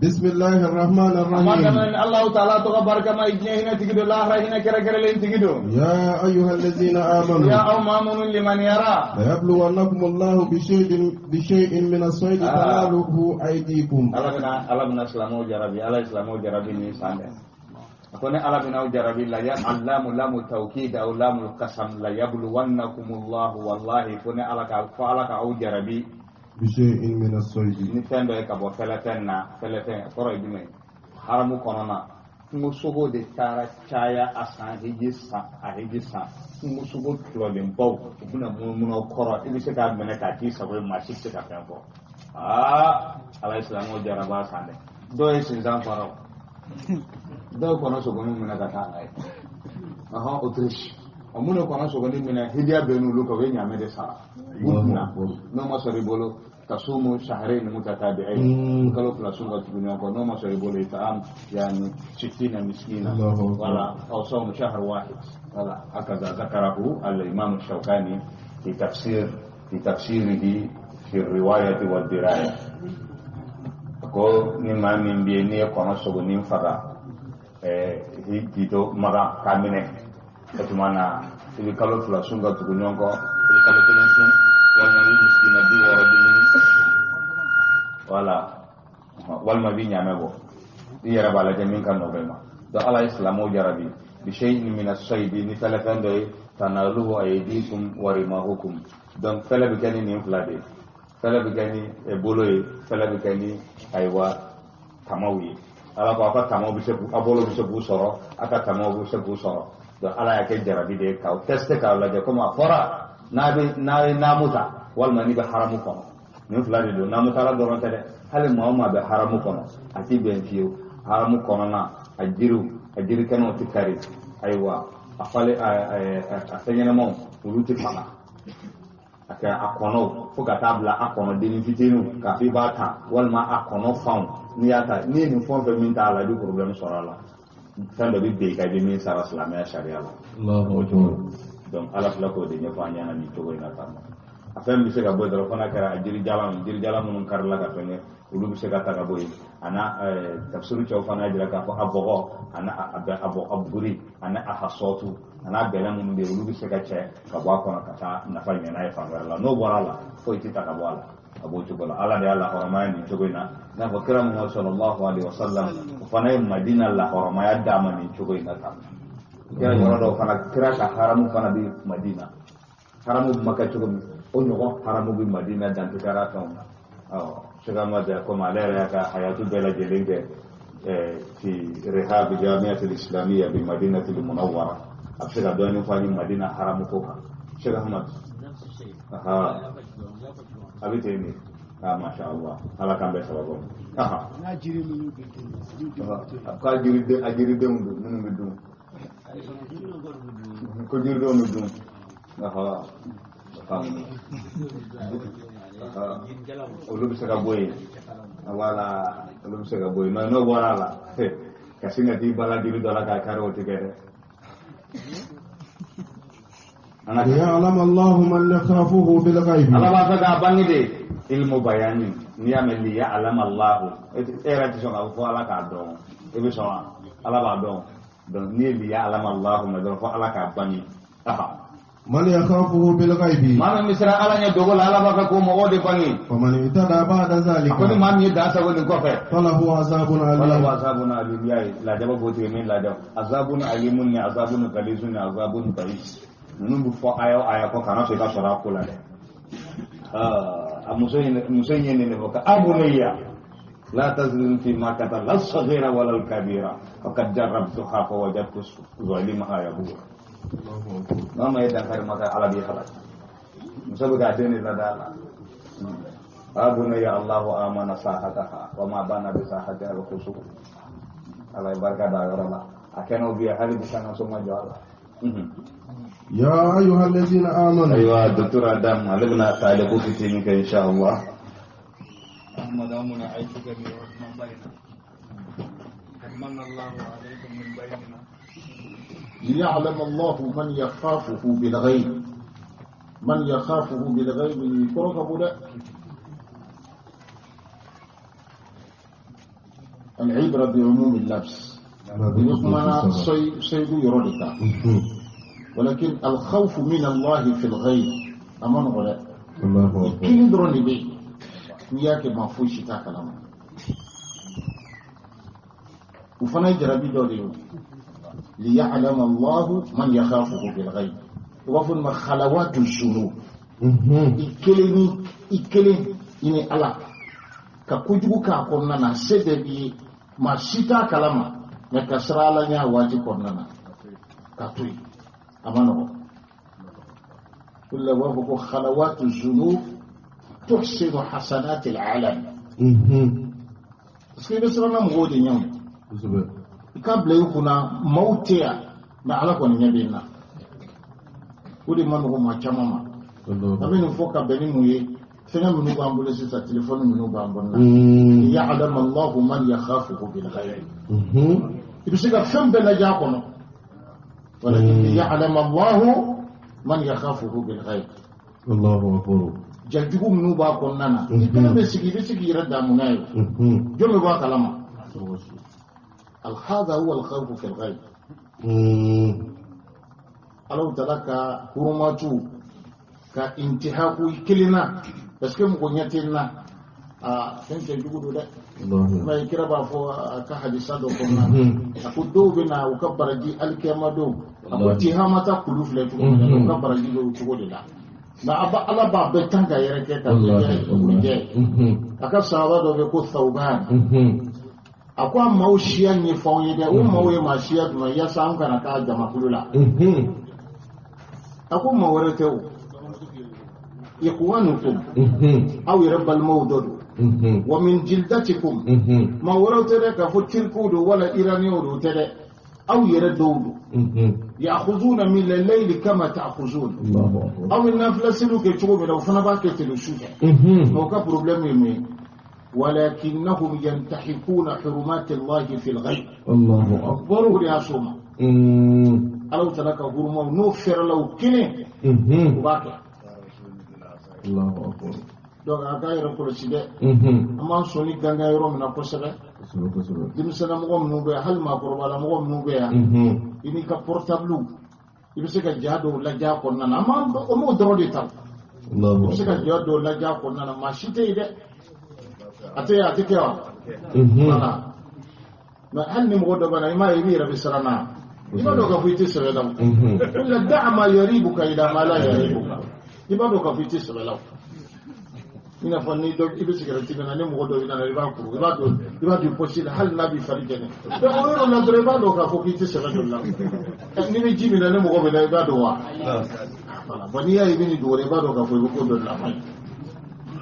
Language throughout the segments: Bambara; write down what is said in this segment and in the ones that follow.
بسم الله الرحمن الرحيم. الله تعالى tɔgɔ barikama diɲɛ hinɛ tigi don, lahara hinɛ kɛrɛnkɛrɛnlen tigi don. يا أيها الذين آمنوا يا aw maa minnu limaniyara. ليبلونكم الله بشيء من الصيد تناله أيديكم. Ala bɛna silamɛw jarabi, Ala ye silamɛw jarabi ni san dɛ. A ko ni Ala bɛna aw jarabi la ya allamu lamu tawkid aw lamu qasam la yabluwannakum Allah, wallahi fo ni Ala ka fo Ala ka aw jarabi. بشيء من الصيد. Ni fɛn dɔ ye ka bɔ fɛlɛfɛn na. Fɛlɛfɛn kɔrɔ ye jumɛn ye? Haramu kɔnɔna, kungosogo de taara caya a san hiji san, a hiji san kungosogo tulɔlenbaw, u bɛna munumunu aw kɔrɔ, i bɛ se k'a minɛ k'a k'i sago ye, maa si tɛ se ka fɛn fɔ. Aa, Ala ye silamɛw jaraba san dɛ. Dɔw ye sinzan fara, o dɔw kɔnɔ sogonin minɛ ka taa n'a ye. Ɔhɔn, autruche o minnu kɔnɔ sogonin minɛ, hidiya bɛ n'olu kan, u ye ɲaamɛ de sara u kunna. N'o ma sɔrɔ i bolo, tasumu shahrayn mutatabi'ayn, kalo 2 sun ka tugu ɲɔgɔn kɔ. N'o ma sɔrɔ i bolo, it'am yani sittina miskina. Wala aw sawmu shahr wahid. Wala hakaza zakarahu al-imam ash-Shawkani fi tafsirihi fi riwayati wa diraya. Ko ni maa min bɛ yen n'i ye kɔnɔ sogonin faga k'i to Maga k'a minɛ, o tuma na i bɛ kalo 2 sun ka tugu ɲɔgɔn kɔ, i bɛ kalo 1 sun, walima i bɛ misikina 60 dumuni, wala walima i bɛ ɲaamɛ bɔ. I yɛrɛ b'a lajɛ min ka nɔgɔ i ma. Donc Ala ye silamɛw jarabi bishay'in min as-saydi, ni fɛlɛfɛn dɔ ye, tanaluhu aydikum wa rimahukum. Donc fɛlɛ bɛ kɛ ni nin fila de ye: fɛlɛ bɛ kɛ ni bolo ye, fɛlɛ bɛ kɛ ni ayiwa tamaw ye. Ala ko aw ka tamaw bɛ se k'u, aw bolo bɛ se k'u sɔrɔ, aw ka tamaw bɛ se k'u sɔrɔ. Donc Ala y'a kɛ jarabi de ye k'aw tester, k'aw lajɛ, komi a fɔra n'a bɛ n'a ye naamu ta walima n'i bɛ haramu kɔnɔ. Nin fila de don. Naamu tala dɔrɔn tɛ dɛ, hali maa o maa bɛ haramu kɔnɔ, a ti bɛn fiyewu. Haramu kɔnɔna, a jiriw, a jirikɛnɛw tɛ kari, ayiwa a falen, a fɛn ɲɛnamaw, olu tɛ faga. A kɛ a kɔnɔw, fo ka taa bila a kɔnɔ dennin fitininw k'a fɔ i b'a ta, walima a kɔnɔ fanw, n'i y'a ta, n'i ye nin fɛn o fɛn min t'a la, i bɛ problème sɔrɔ a la. Fɛn dɔ bɛ ben i kan, i bɛ min sara silamɛya sariya la. Donc Ala filɛ k'o de ɲɛfɔ an ɲɛna nin cogo in na tan. A fɛn bɛ se ka bɔ yen dɔrɔn, fo n'a kɛra a jirijalan, jirijalan minnu karila ka fɛn kɛ, olu bɛ se ka ta ka bɔ yen. A n'a tafsiru cɛw fana y'a jira k'a fɔ a bɔgɔ, a n'a a bɛ a bɔ a buguri, a n'a a hasɔtu, a n'a bɛlɛ minnu bɛ yen, olu bɛ se ka cɛ ka bɔ a kɔnɔ ka taa nafa ɲɛ n'a ye fan wɛrɛ la. N'o bɔra a la, foyi tɛ ta ka bɔ a la. A b'o cogo la. Ala de y'a lahɔrɔmaya nin cogo in na. I n'a fɔ kira Muhammad sallallahu alaihi wa sallam, o fana ye Madina lahɔrɔmaya d'a ma nin cogo in na tan. Kira yɔrɔ dɔw fana, kira ka haramu fana bɛ Madina. Haramu bɛ Maka cogo min, o ɲɔgɔn haramu bɛ Madina, dantigɛra fɛnw na. Awɔ, Cheikh Ahmad, komi ale yɛrɛ y'a ka hayatu bɛɛ lajɛlen kɛ fi rihab jamiat al-islamiyya bi Madinati al-Munawwara, a bɛ se ka dɔɔnin fɔ an ye Madina haramu ko kan. Cheikh Ahmad, aha, a bɛ ten de. Ah, masha Allah, Ala k'an bɛɛ sababu ma. Aha. N'a jiri minnu bɛ dun? K'a jiriden, a jiridenw don minnu bɛ dun, ko jiridenw bɛ dun. Aha, faamu. Aha, olu bɛ se ka bɔ yen, wala olu bɛ se ka bɔ yen. Mais n'o bɔra a la, ka sin ka t'i bala jiri dɔ la k'a kari, o tɛ kɛ dɛ. An ka ليعلم الله من يخافه بالغيب. Ala b'a fɛ k'a bange de, ilmu bayani. N'i y'a mɛn liya'lama Allahu, e yɛrɛ tɛ sɔn k'a fɔ Ala k'a dɔn, e bɛ sɔn wa? Ala b'a dɔn. Donc n'i ye liya'lama Allahu mɛn dɔrɔn, fɔ Ala k'a bange. Aha. من يخافه بالغيب. Maa min bɛ siran Ala ɲɛ dogo la, Ala b'a fɛ k'o mɔgɔw de bange. فمن اعتدى بعد ذلك A ko ni maa min ye dan sago nin kɔfɛ, فله عذاب wala أليم. Azabun alim. Y'a ye lajaba b'o tigɛ min lajaba, azabun alimun ni azabun galizun ni azabun bais, ninnu bɛ fɔ aya o aya kɔ, kana sɔn i ka sɔrɔ a ko la dɛ. A muso in ye nin de fɔ ka abunayya la tazlim fi makata la saghira wala al kabira faqad jarrabtuha fa wajadtu zalimaha yabur. Maa ma ye dankari maka, Ala b'i halaki. Muso bɛ k'a den de lada a la. Abunayya Allahu amana sahataha wa ma bana bi sahatiha al khusur. Ala ye barika da yɔrɔ la, a kɛnɛw bɛ yen hali bi, sangaso ma jɔ a la. يا أيها الذين آمنوا. Ayiwa, docteur Adam, ale bɛna taale ko fitinin kɛ insha Allah. أحمد أمنا عيشك من بيننا من الله عليكم من بيننا. ليعلم الله من يخافه بالغيب، من يخافه بالغيب كرك بودا. Al-ibra bi umum al-lafz. I bɛ kumana seyidu yɔrɔ de kan. Walakin al-khawf min Allah fi al-ghayb a ma nɔgɔ dɛ. I kelen dɔrɔn de bɛ yen, n'i y'a kɛ maa foyi si t'a kalama. O fana ye jarabi dɔ de ye o. Liya'lama Allahu man yakhafuhu bil ghayb. U b'a fɔ nin ma khalawatu zunub. I kelen ni i kelen i ni Ala ka kojugu k'a kɔnɔna na, se bɛɛ b'i ye, maa si t'a kalama, mɛ ka siran Ala ɲɛ a waati kɔnɔna na ka to yen, a ma nɔgɔ. O de la u b'a fɔ ko khalawatu zunub tuhsinu hasanati al-alam. Parce que i bɛ siran na mɔgɔw de ɲɛ o. I ka bila i kunna maaw tɛ yan, mɛ Ala kɔni ɲɛ bɛ n na. O de ma nɔgɔ maa caman ma. An bɛ nin fɔ ka bɛn ni mun ye? Fɛngɛ minnu b'an bolo sisan, telefɔni minnu b'an bolo na. Ya'lamu Allahu man yakhafuhu bil ghayb. I bɛ se ka fɛn bɛɛ lajɛ a kɔnɔ. Walakin ya'lamu Allahu man yakhafuhu bil ghayb. Allahu akbar. Jajugu minnu b'a kɔnɔna na, i kelen bɛ sigi, i bɛ se k'i yɛrɛ damu n'a ye. Jɔn bɛ bɔ a kalama? Hadha huwa al-khawfu fil ghayb. Ala taala ka hurumatu ka intihaku i kelen na, parce que mɔgɔ ɲɛ tɛ n na, aa fɛn cɛ jugu don dɛ. Mɛ kira b'a fɔ a ka hadisa dɔ kɔnɔna na, a ko dɔw bɛ na u ka baraji alikiyama don, a ko tihamata kulu filɛ cogo min na, u ka baraji bɛ o cogo de la. Nka Ala b'a bɛɛ tan ka yɛrɛ kɛ ka kɛ jɛ. A ka sahaba dɔ bɛ ko Thawban, a ko a maaw siya ɲɛfɔ anw ye dɛ, o maaw ye maa siya jumɛn yaasa an kana k'a jamakulu la. A ko maa wɛrɛ tɛ o, ikhwanukum, aw yɛrɛ balimaw dɔ don. Wa min jildatikum, maa wɛrɛw tɛ dɛ k'a fɔ Turkiw don wala Iraniyaw don, o tɛ dɛ, aw yɛrɛ dɔw don. Ya'khuzuna min al-layli kama ta'khuzun, aw bɛ nafila seliw kɛ cogo min na, o fana b'a kɛ ten su fɛ. Mɛ o ka problème ye mun ye? Walakinnahum yantahikuna hurumati Allahi fil ghayb. Allahu akbar. O de y'a s'o ma. Ala taala ka hurumaw n'o fɛrɛla o kelen, u b'a kɛ. Allahu akbar. Donc a k'a yɛrɛ kɔlɔsi dɛ. An b'an sɔnni gangan yɔrɔ min na kosɛbɛ. Denmisɛnninmɔgɔ minnu bɛ yan, hali maakɔrɔbalamɔgɔ minnu bɛ yan, i n'i ka portable i bɛ se ka ja dɔw lajɛ a kɔnɔna na. An b'o dɔrɔn de ta. I bɛ se ka ja dɔw lajɛ a kɔnɔna na, maa si tɛ yen dɛ. A tɛ a tɛ kɛ wa? Voilà. Mɛ hali ni mɔgɔ dɔ bɛ na, i m'a ye i b'i yɛrɛ bɛ siran na. I b'a dɔn k'a fɔ i tɛ sɛbɛ la o. O la da'a ma yaribuka ila ma la yaribuka. I b'a dɔn k'a fɔ i tɛ sɛbɛ la o. I n'a fɔ ni dɔ i bɛ sigɛrɛti min na, ni mɔgɔ dɔ bɛ na, i b'a kuru, i b'a don poche la, hali n'a b'i fari jɛnɛ. Donc o yɔrɔ la dɔrɔn i b'a dɔn k'a fɔ k'i tɛ sɛbɛ dɔ la. N'i bɛ ji min na, ni mɔgɔ bɛ na, i b'a dɔn wa? Voilà. Bon n'i y'a ye i bɛ nin dogo, i b'a dɔn k'a fɔ i bɛ ko dɔ de la.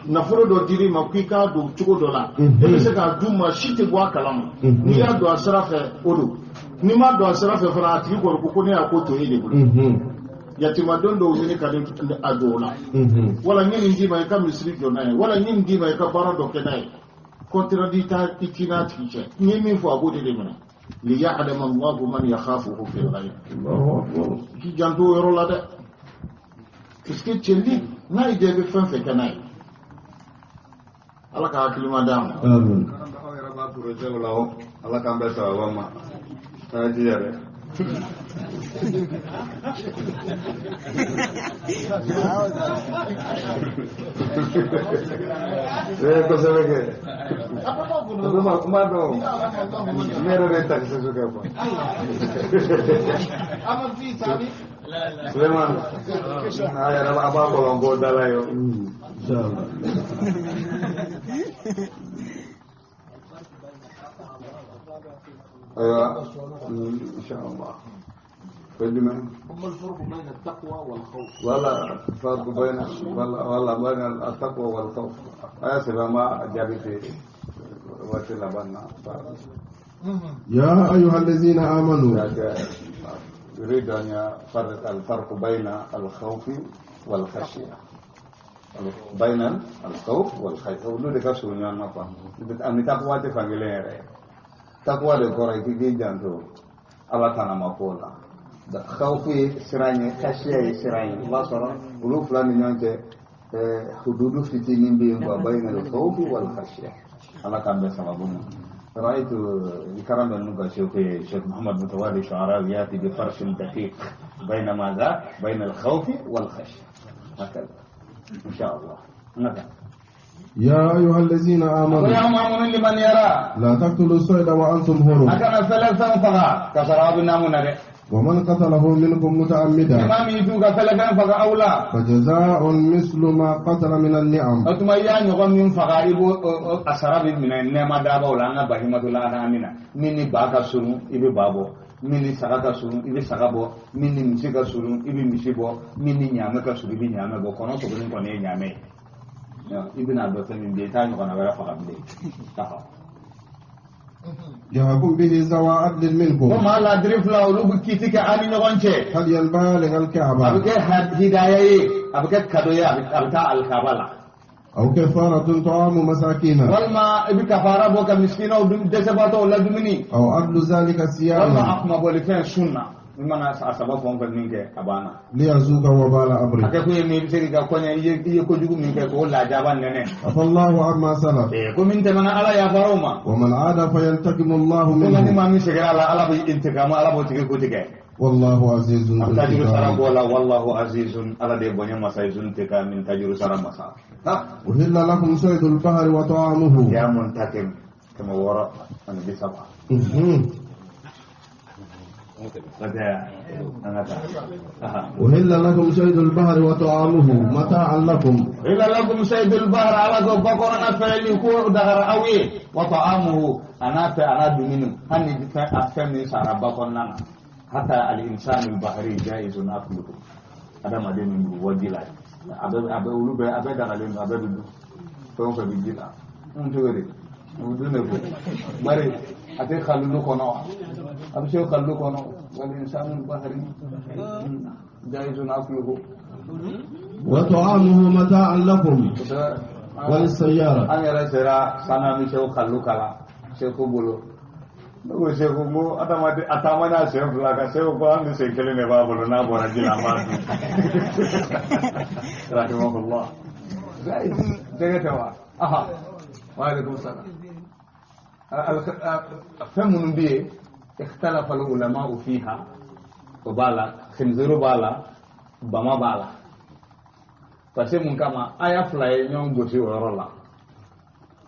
Nafolo dɔ dir'i ma k'i k'a don cogo dɔ la, e bɛ se k'a d'u ma, si tɛ bɔ a kalama. N'i y'a don a sira fɛ, o don. N'i m'a don a sira fɛ fana, a tigi kɔni ko ne y'a ko to e de bolo. Yatimaden dɔw ɲini ka di a don o la. Wala n ye nin d'i ma i ka misiri jɔ n'a ye, wala n ye nin d'i ma i ka baara dɔ kɛ n'a ye. Contrat t'a i t'i n'a tigi cɛ. N ye min fɔ a b'o de minɛ. Liya'lama Allahu man yakhafuhu fil ghayb. K'i janto o yɔrɔ la dɛ. Parce que cɛli n'a y'i diya i bɛ fɛn fɛn kɛ n'a ye. Ala ka hakilima d'a ma. Amin. Aw yɛrɛ b'a projet la o, Ala k'an bɛɛ sababa ma. A y'a jija dɛ. Kosɛbɛ kɛ. N b'a dɔn. Ne yɛrɛ bɛ takisi so kɛ kuwa. Suleiman, a yɛrɛ a b'a kɔlɔn bɔ da la yen. Inshallah. Ayiwa, inshallah. فجمع ما الفرق بين التقوى والخوف؟ ولا فرق بين ولا بين التقوى والخوف. آسف ما جابت وسيلة بنا. يا أيها الذين آمنوا. يريد أن يفرق الفرق بين الخوف والخشية. بين الخوف والخشية. ولو دكتور سونيان ما فهم. أن تقوى تفهمين تقوى لكورة كي جانتو الله تعالى ما قولا. خوف سراني خشية سراني الله صار ولو فلان من حدود فتنين بين الخوف والخشية. الله كان بسببنا. رأيت الكرم النقا شيخ محمد متوالي شعراوي يأتي بفرش دقيق بين ماذا؟ بين الخوف والخشية هكذا إن شاء الله. نعم. يا أيها الذين آمنوا يا مؤمنون لمن يرى لا تقتلوا الصيد وأنتم حرم أكن فلفن فغا كسراب نامنا ومن قتله منكم متعمدا إمام يتوغا فلفن فغا أولى فجزاء مثل ما قتل من النعم أتما يا نغم من فغا إبو أسراب من النعمة دابا ولا أنا بهيمة لا أنا أمينة مني باكا سنو إبي بابو مني سغاكا سنو إبي سغابو مني مسيكا سنو إبي مسيبو مني نعمكا سنو إبي نعمكو كونو سبنين كوني نعمي ibn Abdul min bi ta ɲɔgɔnna wɛrɛ faga bilen. يحكم به ذوى عدل منكم ko maa laadiri fila olu bɛ kiti kɛ an ni ɲɔgɔn cɛ. هديا بالغ الكعبة a bɛ kɛ hidaya ye a bɛ kɛ kado ye a bɛ taa alikaba la. أو كفارة طعام مساكين walima i bɛ kafara bɔ ka misikinaw dɛsɛbaatɔw ladumuni. أو عدل ذلك walima صياما a kunmabɔlifɛn sun na. I mana a saba fɛn o fɛn min kɛ a banna. ليذوق وبال a أمره kɛ kun ye min i bɛ se k'i ka kɔɲɛ i ye kojugu min kɛ k'o lajaba nɛnɛ. عفى الله عما سلف ko min tɛmɛna ala yafara o ma. ومن عاد فينتقم الله ko nka ni منه maa min seginna a la ala bɛ intikamu ala b'o tigi ko tigɛ. والله عزيز ذو tajuru sara انتقام b'o la wallahu azizun ala de ye bonya masa ye zun tɛ ka min tajuru sara masa. أحل لكم صيد البحر وطعامه ya muntakim 630. أحل لكم صيد البحر وطعامه متاعا لكم أحل لكم صيد البحر على بقرنا فعل كو دغر أوي وطعامه أنا أنا دمين هني أفهم من سارة بقرنا حتى الإنسان البحري جائز أكله هذا ما دين وجيلا أبى أولو بي أبى دغالين أبى دو فهم فبيجيلا أنتوا ودونه مري أتي خللو كنا أبشر خللو كنا والإنسان البحري جائز أكله وطعامه متاعا لكم وللسيارة an yɛrɛ sera sanna ni sew kalu kala seku bolo ne ko seku n ko adamaden a taama n'a sen fila kan seku ko hali ni sen kelen de b'a bolo n'a bɔra ji la an b'a dun rahimahullah jɛgɛ tɛ wa aha wa aleykum salam fɛn minnu bɛ yen ikhtalafa al-ulama'u fiha o b'a la khinziru b'a la bama b'a la parce que mun kama aya fila ye ɲɔgɔn gosi o yɔrɔ la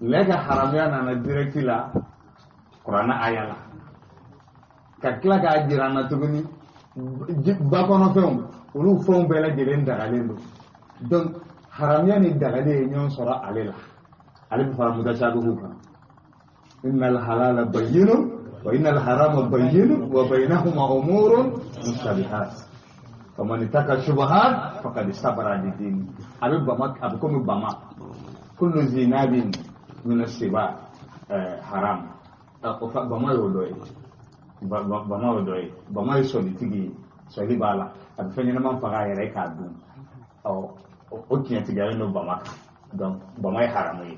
lɛ ka haramuya nana direct la kuranɛ aya la ka tila k'a jira an na tuguni ba kɔnɔfɛnw olu fɛnw bɛɛ lajɛlen dagalen don donc haramuya ni dagalen ye ɲɔgɔn sɔrɔ ale la ale bɛ fara mutashabihu kan innal halala bayyinun wa innal harama bayyinun wa baynahuma umurun mushtabihat faman ittaka shubuhat faqad istabra li dini a bɛ bama a bɛ komi bama kullu zinabin min as-siba haram bama y'o dɔ ye bama y'o dɔ ye bama ye sɔlitigi ye sɔli b'a la a bɛ fɛn ɲɛnama faga a yɛrɛ ye k'a dun ɔ o tiɲɛtigiyalen don bama kan donc bama ye haramu ye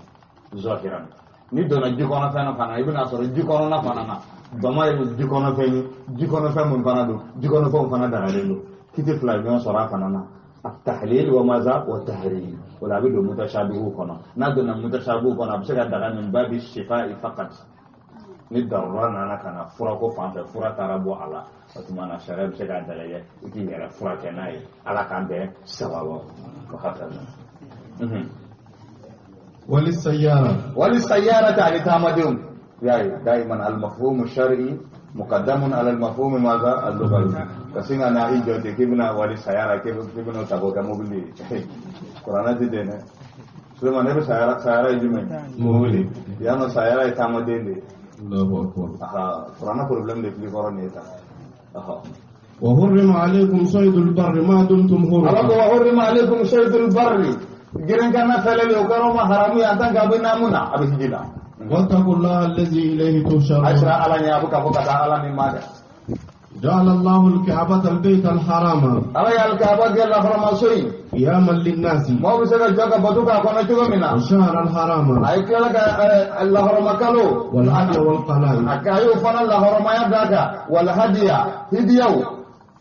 zɔhiran n'i donna ji kɔnɔfɛn na fana i bɛna sɔrɔ ji kɔnɔna fana na bama ye ji kɔnɔfɛn ye ji kɔnɔfɛn mun fana don ji kɔnɔfɛnw fana dagalen don kiti fila ɲɔgɔn sɔrɔ a fana na التحليل وماذا والتحريم ولا بد متشابه كنا نادنا متشابه كنا بس كده من باب الشفاء فقط ni darura nana ka na furako fan fɛ fura taara bɔ a la o tuma na sariya bɛ se k'a dagayɛ i k'i yɛrɛ furakɛ n'a ye ala k'an bɛn sababu o hakɛ وللسيارة وللسيارة على تامدهم يعني دائما المفهوم الشرعي مقدم على المفهوم ماذا اللغوي كسينا ناهي جوتي كيبنا وللسيارة كيف كيبنا تابو كموبيلي قرآن تدينا سليمان نبي سيارة سيارة يجمع موبيلي يعني سيارة تامدين دي الله أكبر قرآن problem دي في قرآن نيتا وحرم عليكم صيد البر ما دمتم حرما وحرم عليكم صيد البر girin kana fɛlɛli o kɛra ma haramu ye en tant que a bɛ naamu na a bɛ hiji la. واتقوا الله الذي إليه تحشرون. A sera ala ɲɛ a bɛ ka fɔ ka taa ala min ma dɛ. جعل الله الكعبة البيت الحرام. Ala ye alikaaba kɛ lahɔrɔmaso ye. قياما للناس. Maaw bɛ se ka jɔ ka bato k'a kɔnɔ cogo min na. والشهر الحرام. A ye tilala ka lahɔrɔmakalo. والهدي والقلائد. A y'o fana lahɔrɔmaya d'a kan walhadiya hidiyaw.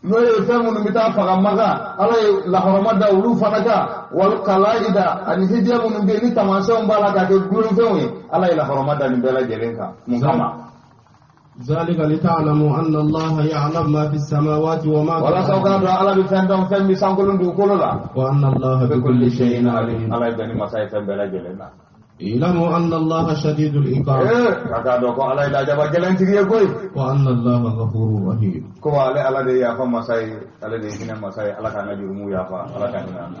N'o ye fɛn minnu bɛ taa faga Makan, Ala ye lahɔrɔma da olu fana kan. Wal kalaida, ani hidiya minnu bɛ yen ni taamasiyɛnw b'a la k'a kɛ gulonfɛnw ye, Ala ye lahɔrɔma da nin bɛɛ lajɛlen kan. Mun kama? ذلك لتعلموا أن الله يعلم ما في السماوات وما في Walasa aw k'a الأرض dɔn Ala bɛ fɛn dɔn, fɛn bɛ sankolo dugukolo la. وأن الله بكل شيء عليم. Ala ye dɔnni masa ye fɛn bɛɛ lajɛlen na. اعلموا أن الله شديد العقاب Ee, ka k'a dɔn ko Ala ye lajaba gɛlɛntigi ye koyi. وأن الله غفور رحيم. Ko ale Ala de ye yafa masa ye, ale de ye hinɛ masa ye. Ala k'an ka jurumu yafa, Ala ka hinɛ an na.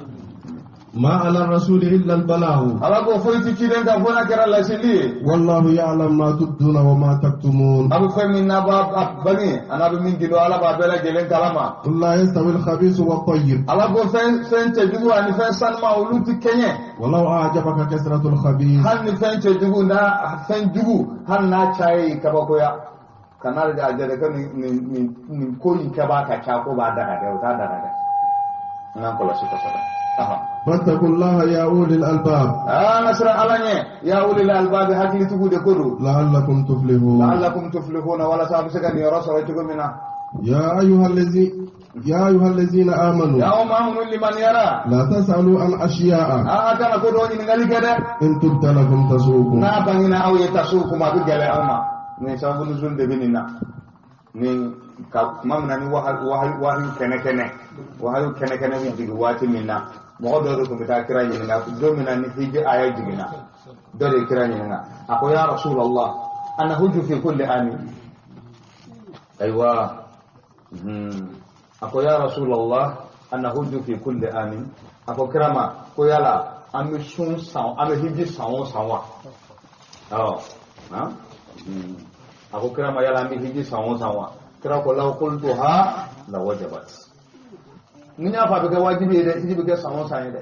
ما على الرسول إلا البلاغ. Ala ko foyi ti ciden kan fo n'a kɛra laseli ye. والله يعلم ما تبدون وما تكتمون. A bɛ fɛn min n'a b'a a bange a n'a bɛ min gindo, Ala b'a bɛɛ lajɛlen kalama. قل لا يستوي الخبيث والطيب. Ala ko fɛn cɛjugu ani fɛn sanuma, olu ti kɛɲɛ. ولو أعجبك كثرة الخبيث. Hali ni fɛn cɛjugu n'a fɛn jugu, hali n'a caya y'i kabakoya, kana a jate ko nin ko in kɛbaa ka ca ko b'a daga dɛ, o t'a daga dɛ. N k'an kɔlɔsi kosɛbɛ. فاتقوا الله يا أولي الألباب. Aa, an ka siran Ala ɲɛ, ya ulil albabi, hakilitigiw de ko don. لعلكم تفلحون. لعلكم تفلحون, walasa a bɛ se ka niyɔrɔ sɔrɔ cogo min na. يا أيها الذين آمنوا. Ya aw maa minnu limaniyara. لا تسألوا عن أشياء. Aa, kana ko dɔw ɲininkali kɛ dɛ. إن تبد لكم تسؤكم. N'a bangena aw ye, tasukum, a bɛ gɛlɛya aw ma. Nin sababu nuzul de bɛ nin na, ni ka tuma min na ni wahayu kɛnɛ kɛnɛ, wahayu kɛnɛ kɛnɛ bɛ jigin waati min na, mɔgɔ dɔw de tun bɛ taa kira ɲininka. Don min na ni hiji aya jiginna, dɔ de ye kira ɲininka, a ko: ya rasulallah, anahujju fi kulli ami? Ayiwa, a ko: ya rasulallah, anahujju fi kulli ami? A ko kira ma ko yala an bɛ sun san, an bɛ hiji san o san wa? Awɔ. A ko kira ma yala an bɛ hiji san o san wa? Kira ko: law qultuha la wajabat. Ni n y'a fɔ, a bɛ kɛ wajibi ye dɛ, hiji bɛ kɛ san o san ye dɛ.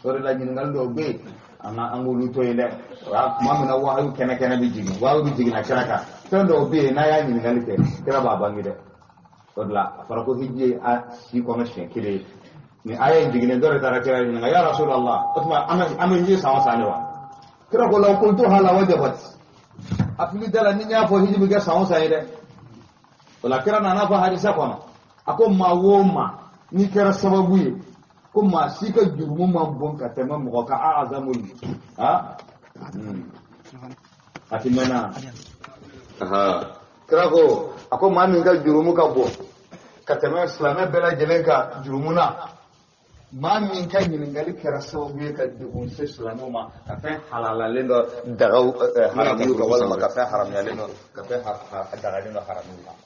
O de la ɲininkali dɔw bɛ yen, an ka an k'olu to yen dɛ. O y'a tuma min na wahayu kɛnɛ kɛnɛ bɛ jigin, wahayu bɛ jigin na kira kan, fɛn dɔw bɛ yen, n'a y'a ɲininkali kɛ, kira b'a bange dɛ. O de la a fɔra ko hiji ye a si kɔnɔ siɲɛ kelen ye. Ni aya in jiginnen, dɔ de taara kira ɲininka: ya rasulallah, o tuma an bɛ hiji san o san de wa? Kira ko: law qultuha la wajabat. A fili da la, ni n y'a fɔ, hiji bɛ kɛ san o san ye dɛ. O la kira nana fɔ hadisa kɔnɔ, a ko maa o maa n'i kɛra sababu ye ko maa si ka jurumu man bon ka tɛmɛ mɔgɔ ka azamul a a ti mɛnna. Kira ko, a ko maa min ka jurumu ka bon ka tɛmɛ silamɛ bɛɛ lajɛlen ka jurumu na, maa min ka ɲininkali kɛra sababu ye ka degun se silamɛw ma, ka fɛn halalalen dɔ daga haramu kan, walima ka fɛn haramuyalen dɔ, ka fɛn dagalen dɔ haramu kan,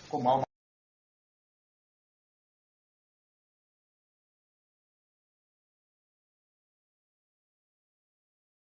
ko maa o